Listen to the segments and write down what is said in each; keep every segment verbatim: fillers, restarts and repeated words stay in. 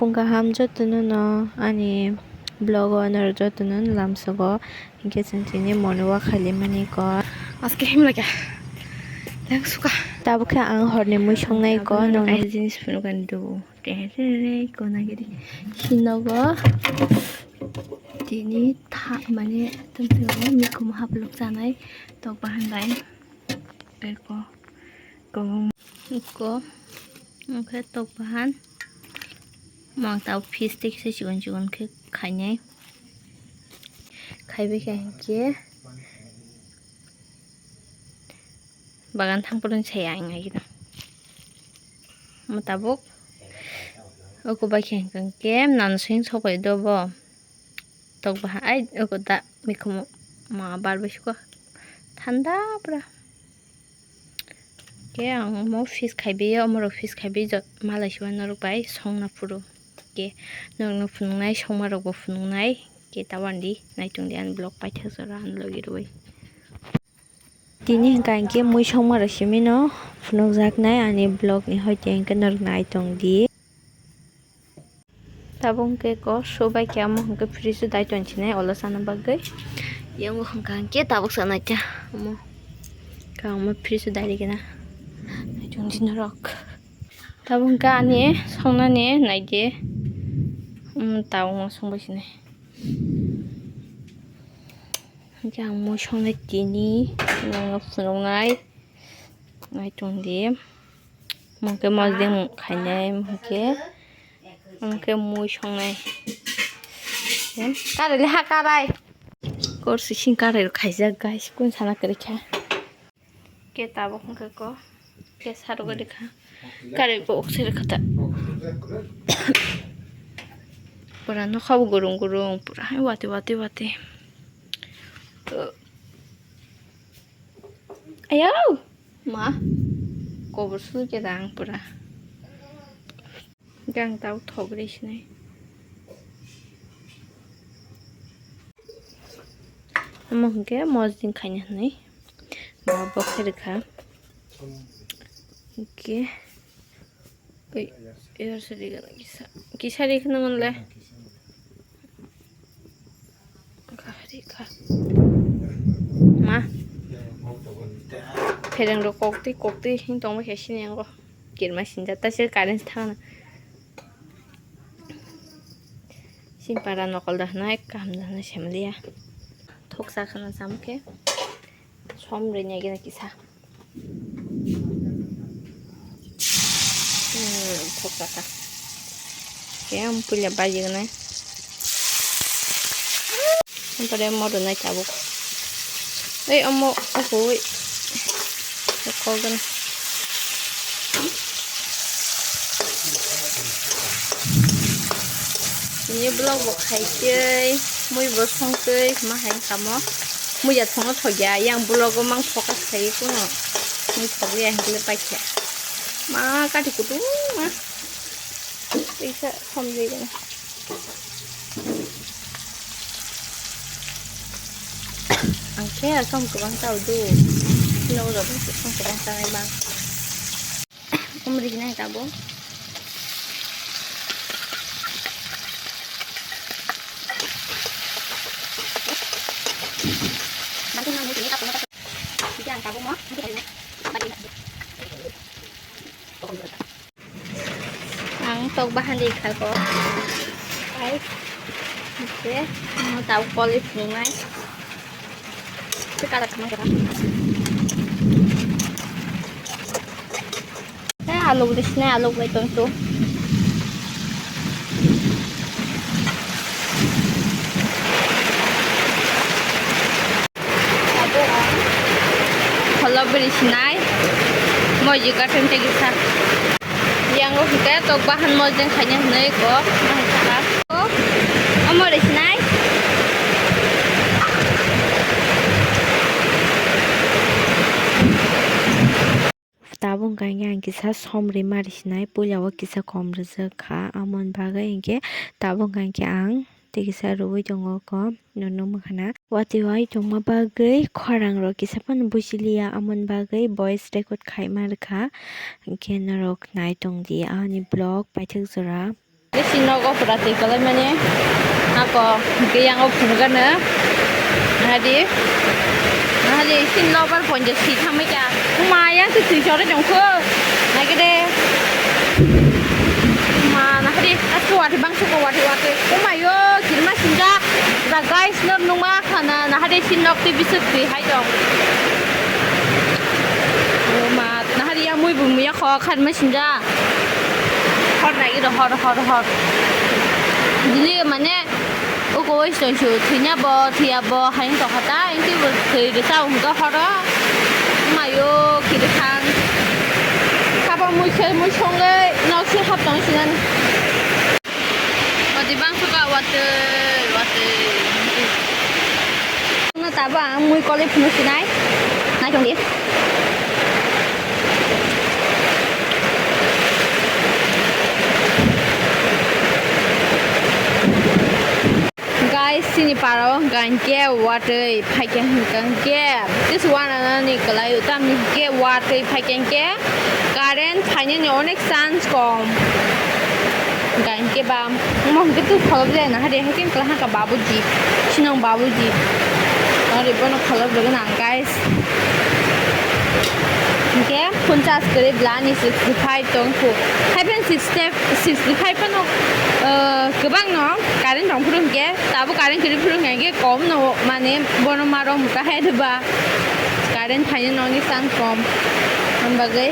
Phung kaham jotono no ani vlog o norok jotono lamsogo, hinkhe chwng tini morning walk khaili mani kok. Aske himlai kha. Tang suka. Tabuk khe ang horni mui songnai kok, nong ai jeans phunukani dubu. Tere kona giri. Hinogo tini tha mane tongthogo mikhumu haplok chanai tok bahan bai. Tei ko kobong ko onkhe tok bahan mang tao piece tei kisa chikon chikon khe khainai. Khaibai khe hinkhe bagan thang phuru saya ang agina. Mo tabuk oko bai khe hinkhe nang sing sok bai do bo. Tok bahan ai oko da mikhumu ma bar bai suka thanda pura. Ke ang mo fish khaibi, omorok fish khaibi jot malai sibai norok bai songna phuru. Ke norokno phunuknai, songmarokbo phunuknai. Ke tabandi naitung di ani vlog paithak jora ani logi rwi. Tini hwnkha hinkhe mui songmarok simino phunukjaknai ani vlog ni, hoite hinkhe norok nai tong di. Tabuk hwnkhe ko sobai khe amo hwnkhe fridge o dai tongsinai olo chana bagwi. Yango hwnkha hinkhe tabuk sanai ta omo. Ka omo fridge o dai rikena. Naitung di norok. Tabuk hwnkhe ani songnani naidi. Omo tabuk ma songbai sinai. Hwnkhe ang mui songnai tini nongno phunuknai. Naitung di. Mungke mojde mung khainai mungke. Mungke mui songnai. Karai le ha karai. Kor sising karai rok khaijak guys, kun sana kwrwi kha. Ke tabuk hwnkhe ko. Ke saruk rikha. Karai bo ok se rikha ta. Pura nokha bo gurung gurung, pura hai wati wati wati. Ayaw! Ma, kobor sui khe da ang pura. Gang tau thok rwi sinai. Omo hwnkhe mojde khaina hinwi ba bo khe rwkha. Hwnkhe. Oi, er sari gana kisa. Kisa ri khna manle. Gari kha. Ma. Phereng rok kokti kokti hin tongma khe sini ango. Kirma sinja ta se current thangna. Sin para nokol da hwnai, kaham da hwnai semliya. Thoksa khna sam khe. Som rwnya gina kisa. Hmm, thoksa kha. Khe ang puila baji gwnai. Ampore mo rwnai tabuk. Ei omo, oho, oi. Kok gwnai. Tini vlog bo khaitwi, mui bo songtwi, ma hai kamo. Mui ya thongno thokya, yang vlog o mang focus khai kuno. Mui thokya hinkhe paikha. Ma kati kutung ma. Teisa somjai gana. Ang khe som kwbang tao do. Sino bo joto som kwbang tanai ma. Umri gini tabo. Nanti nang mesti apa? Jadi ang tabo mo. Ang tok bahan di kha ko. Ai. Oke, ang tau koli phunai. Itu kalat kemana kita? Eh, alu beri sini, alu beri tentu. Abo ang phola bwrwi sinai, moji gathang tei kisa. Yang o hwnkhe tok bahan mojeng khaina hwnwi kok, ma hai saka. Omo rwi sinai. Tabuk hwnkha hinkhe ang kisa som rwima rwsinai, puila o kisa kom rwjak kha, amoni bagwi hinkhe tabuk hwnkha hinkhe ang tei kisa rwui tongo kom, nuknuk mankha na. Watwi wai tongma bagwi khorang rok kisa phano buji liya, amoni bagwi voice record khaima rwkha, hinkhe norok nai tongdi ani vlog paithak jora. Chini nogo pura twi kwlai mani. Ako hwnkhe yang o phunukgano. Nahadi. Nahadi chini nobar ponjo si thamai kha. Maya se twi chore jongkho. Nagede. Ma nahadi. Asko wati bangso ko wati wati. Umayo kirma sinja. Da guys, nor nungma khana nahadi chini nok twi bisuk twi hai dong. O ma nahadi ya mui bu muya kho khan ma sinja. Hor nai iro hor hor hor. Dili mane uko wai soi su thwinya bo thwiya bo hain to khata inti bo thwi risa um to horo. Mayo kiri khang. Khaba mui se mui songe nok se hap tong sinan. Odi bang suka watwi watwi. Tabo ang mui koloi phunuk sinai. Nai tong di. Guys, chini parao hwnkha hinkhe watwi phaikha hwnkha hinkhe tei se wananani kwlaio tamni hinkhe watwi phaikha hinkhe current phainani onek chance kom. Hwnkha hinkhe ba omo hinkhe twi kholobjai nahadi haikhe kwlai hakha babuji, sinong babuji. Ori bono kholobjagwi nang guys. Hinkhe phone charge kwrwi bla ni sixty five tongkhu. Haiphano sixty five phano, uh, kwbangno current tongphuru hinkhe, tabuk current kwrwi phuru hinkhe komno mane bono ma romkha hai diba. Current phainani onek chance kom. Ani bagwi.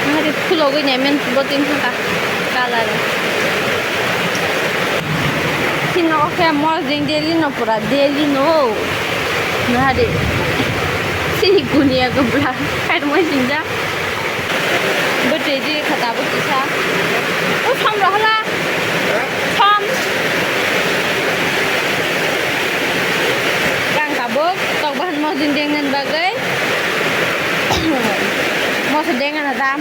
Nahadi khulogwi naiman bo tin thangkha colour. Chini nogo khe mosdeng daily no pura daily no. Nahadi. Chini kuniya gobla. Khairmai sinja. Bo twi di kha tabuk kisa. O som rohla. Som. Kang tabuk tok bahan mosdeng deng nan bagwi. Moso deng ana ta.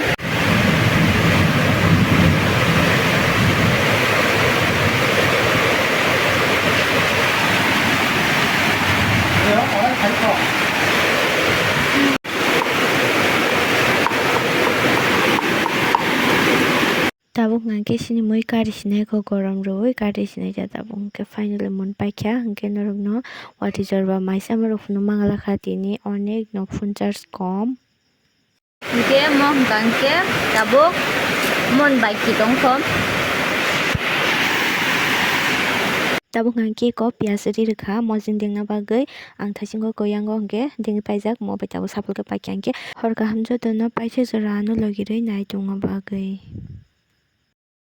Tabuk hwnkhe chini mui kari sinai kho gorom rwui kari sinai ja tabuk hwnkhe finally mon paikha hwnkhe norokno watwi jorba maisa morok phunuk manglakha tini onek no phunchars kom. Hwnkhe mo hwnkha hwnkhe tabuk mon bai ki tongkho. Tabuk hwnkha khe ko piyaj ri rwkha mosdeng dengna bagwi. Ang thaisingo koyango hwnkhe dengwi paijak mo bai tabuk sapulkhe paikha hwnkhe hor kaham jotono paisa jora ano logirwi nai tongna bagwi.